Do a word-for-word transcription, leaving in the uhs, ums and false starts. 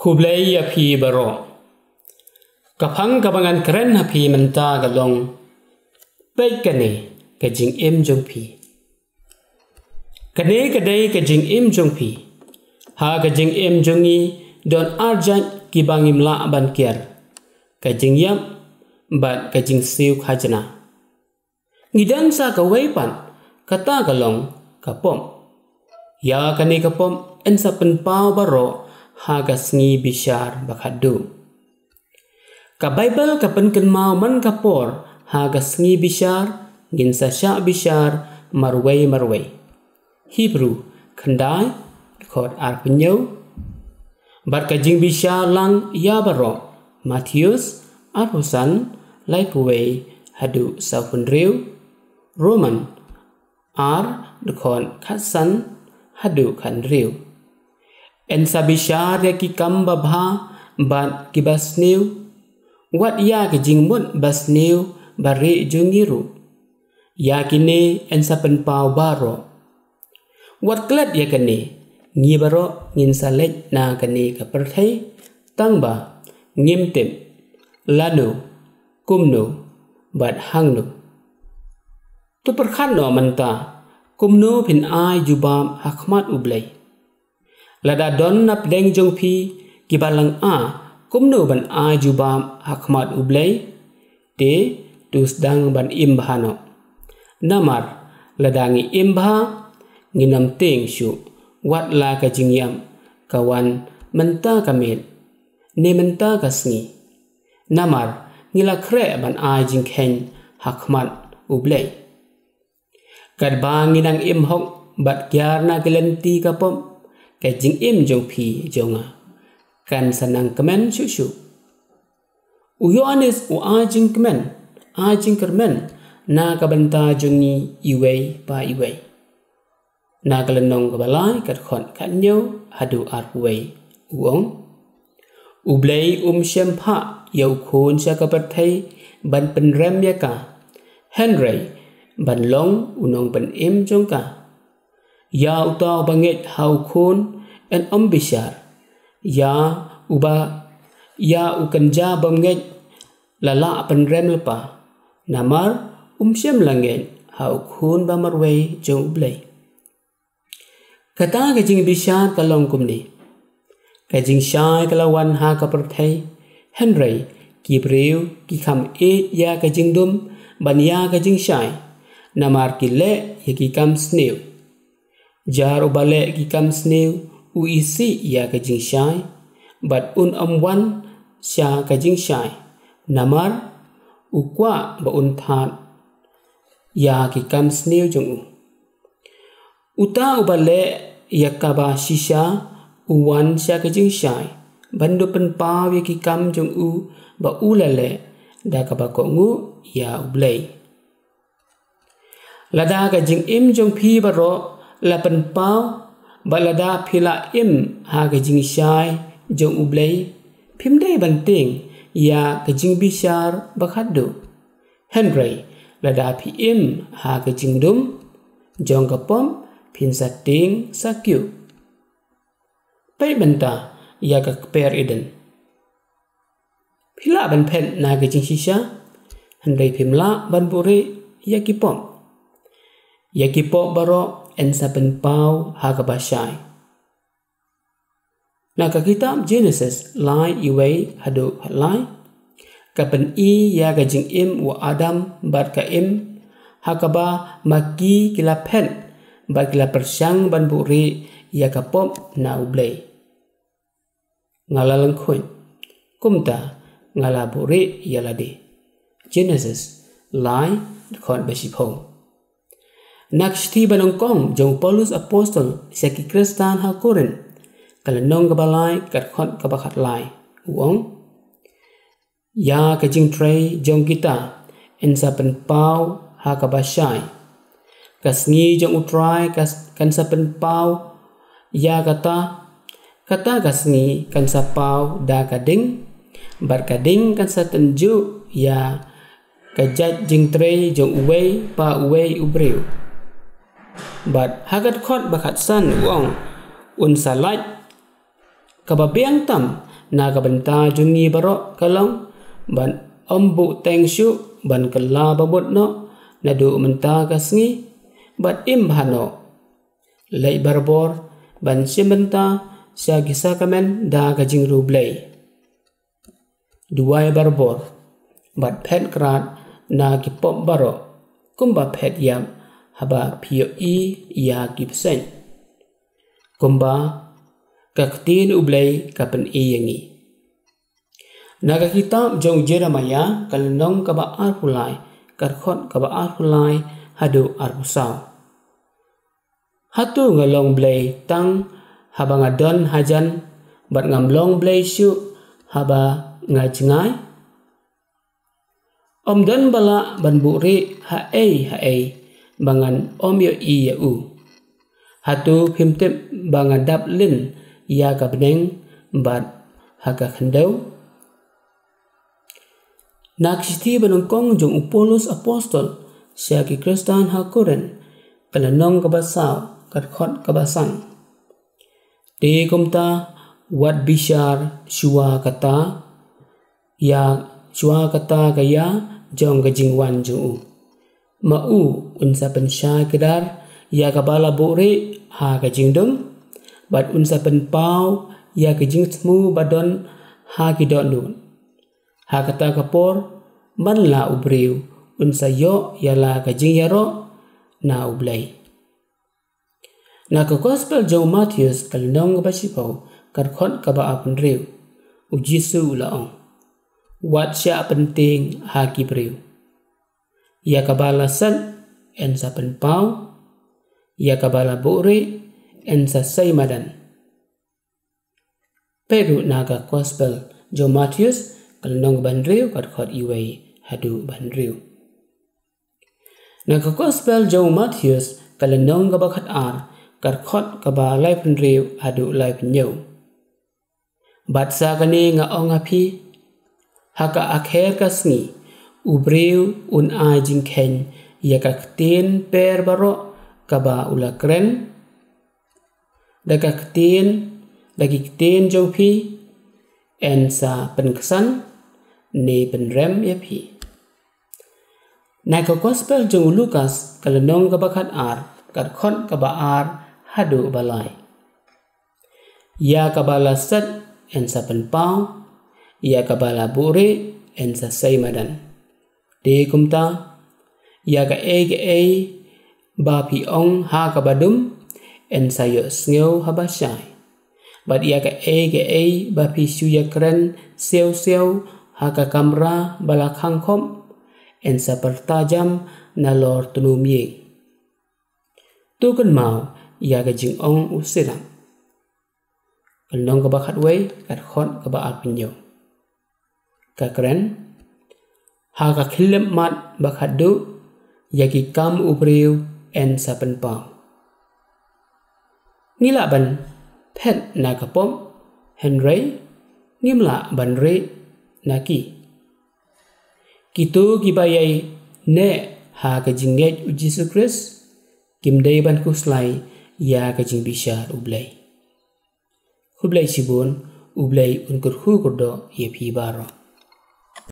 Khublei ïa phi baroh. Ka phang kaba ngan kren ha phi mynta ka long: Peit kane ka jingim jong phi. Kane ka dei ka jingim jong phi. Ha ka jingim jong ngi don arjait kiba ngim lah ban kiar: ka jingïap bad ka jingsiew khajna. Ngi don sa kawei pat, kata ka long ka pop. Ïa kane ka pop yn sa pynpaw baroh ha ka sngi bishar ba khatduh. Ka Baibl ka pynkynmaw man ka por ha ka sngi bishar ngin sa shah bishar marwei marwei. Hebru khyndai, dkhot arphew hynñiew. Bad ka jingbishar lang ïa baroh, Mathaios arphew san, laiphew wei haduh sawphew hynriew. Roman ar, dkhot khatsan haduh khathynriew. Yn sa bishar ïa ki kam babha bad kiba sniew. Wat ïa ki jingmut basniew barieh jong ngi ruh. Ïa kine yn sa pynpaw baroh. Wat klet ïa kane, ngi baroh ngin sa leit na kane ka pyrthei, tangba ngim tip lano, kumno, bad hangno. To pyrkhat noh mynta, kumno phin ai jubab ha khmat U Blei. Lada don na pdeng jong phi kiba lynga kumno ban ai jubab ha khmat U Blei, te to sdang ban im bha noh. Namar lada ngi im bha, ngin ym tieng shuh wat la ka jingïap ka wan mynta ka miet ne mynta ka sngi. Namar ngi la khreh ban ai jingkheiñ ha khmat U Blei. Katba ngi nang im hok bad kiar na ki lynti ka pop, ka jingim jong phi jong nga kan sa nang kmen shuh shuh. U Ïoannis u ai jingkmen, ai jingkyrmen na ka bynta jong ngi iwei pa iwei. Na ka lynnong kaba lai, ka dkhot khathynñiew haduh arphew wei, u ong: U Blei um shym phah ïa u Khun sha ka pyrthei ban pynrem ïa ka, hynrei ban long u nongpynim jong ka. Ïa uta uba ngeit ha u Khun yn ym bishar. Ïa uba, ïa u kynja bym ngeit la lah pynrem lypa, namar um shym la ngeit ha u Khun ba marwei jong U Blei. Kata ka jingbishar ka long kumne: Ka jingshai ka la wan ha ka pyrthei, hynrei ki briew ki kham ïeit ïa ka jingdum ban ïa ka jingshai, namar ki leh ïa ki kam sniew. Jar uba leh ki kam sniew u isih ïa ka jingshai, bad un ym wan sha ka jingshai, namar u kwah ba un thad ïa ki kam sniew jong u. Uta uba leh ïa kaba shisha u wan sha ka jingshai, ban da pynpaw ïa ki kam jong u ba u la leh da kaba kohnguh ïa U Blei. Lada ka jingim jong phi baroh la pynpaw, bad lada phi la im ha ka jingshai jong U Blei, phim dei ban tieng ïa ka jingbishar ba khatduh. Hynrei lada phi im ha ka jingdum jong ka pop, phin sa tieng sa kyiuh. Peit mynta ïa ka kper Eden. Phi lah ban phet na ka jingshisha, hynrei phim lah ban buhrieh ïa ki pop. Ïa ki pop baroh yn sa pynpaw ha kaba shai. Na ka kitab Genesis lai, iwei haduh lai, ka pyni ïa ka jingim u Adam bad ka Im, ha kaba ma ki ki la phet bad ki la pyrshang ban buhrieh ïa ka pop na U Blei. Nga la lyngkhuid, kumta nga la buhrieh ïa lade. Genesis lai, dkhot ba shiphew. Na ka shithi ba nyngkong jong u Paulus Apostol sha ki Khristan ha Korinth, ka lynnong kaba lai, ka dkhot kaba khatlai, u ong: Ïa ka jingtrei jong kita yn sa pynpaw ha kaba shai. Ka sngi jong U Trai ka s-, kan sa pynpaw ïa kata, kata ka sngi kan sa paw da ka ding, bad ka ding kan sa tynjuh ïa ka jait jingtrei jong uwei pa uwei u briew. Bad ha ka dkhot ba khatsan u ong: Un sa lait kaba biang tam Na ka bynta jong ngi baroh ka long ban ym buhteng shuh ban kylla ba mut noh naduh mynta ka sngi bad im bha noh leit barabor ban shim bynta sha ki sakramen da ka jingriewblei. Duwai barabor bad phet krad na ki pop baroh kumba phet ïap haba phi ïohi ïa ki bseiñ, kumba ka ktien U Blei ka pyni ïa ngi. Na ka kitab jong Jeremaïah ka lynnong kaba arphew lai, ka dkhot kaba arphew lai haduh arphew saw. Hato nga long Blei tang haba nga don hajan bad ngam long Blei shuh haba nga jngai? Ym don ba lah ban buhrieh ha ei ha ei ba ngan ym ïohi ïa u. Hato phim tip ba nga dap lin ïa ka bneng bad ha ka khyndew? Na ka shithi ba nyngkong jong u Paulus apostol sha ki Khristan ha Korinth, ka lynnong kaba saw, ka dkhot kaba san. Te kumta wat bishar shuwa kata ïa, shuwa kata ka ïa jong ka jingwan jong u. Ma u un sa pynshai kdar ïa kaba la buhrieh ha ka jingdum, bad un sa pynpaw ïa ka jingthmu ba don ha ki dohnud. Ha kata ka por, man la u briew un sa ïoh ïa la ka jingïaroh na U Blei. Na ka Gospel jong u Mathaios ka lynnong kaba shiphew, ka dkhot kaba arphew hynriew, u Jisu u la ong, wat shah pyntieng ha ki briew. Ïa kaba la set yn sa pynpaw, ïa kaba la buhrieh yn sa sei madan. Peit ruh na ka Gospel jong u Mathaios ka lynnong kaba hynriew, ka dkhot iwei haduh ba hynriew. Na ka Gospel jong u Mathaios ka lynnong kaba khatar, ka dkhot kaba laiphew hynriew haduh laiphew hynñiew. Bad sa kane nga ong ha phi, ha ka akher ka sngi u briew un ai jingkheiñ ïa ka ktien per baroh kaba u la kren. Da ka ktien, da ki ktien jong phi yn sa pynksan ne pynrem ïa phi. Na ka Gospel jong u Lukas ka lynnong kaba khatar, ka dkhot kaba ar haduh ba lai. Ïa kaba la set yn sa pynpaw, ïa kaba la buhrieh yn sa sei madan. Te kumta, ïa kaei kaei ba phi ong ha kaba dum yn sa ïohsngew haba shai. Bad ïa kaei kaei ba phi shu ïakren siaw siaw ha ka kamra ba la khang khop yn sa pyrta jam nalor tnum ïing. To kynmaw ïa ka jingong u Sirach. Ka lynnong kaba khatwei, ka dkhot kaba arphew hynñiew. Ka kren, ha ka khyllipmat mat ba khatduh ïa ki kam u briew yn sa pynpaw. Ngi lah ban phet na ka pop, hynrei ngim lah ban rieh na ki. Kito kiba ïai neh ha ka jingngeit u Jisu Khrist kim dei ban khuslai ïa ka jingbishar U Blei. Khublei shibun, U Blei un kyrkhu kyrdoh ïa phi baroh.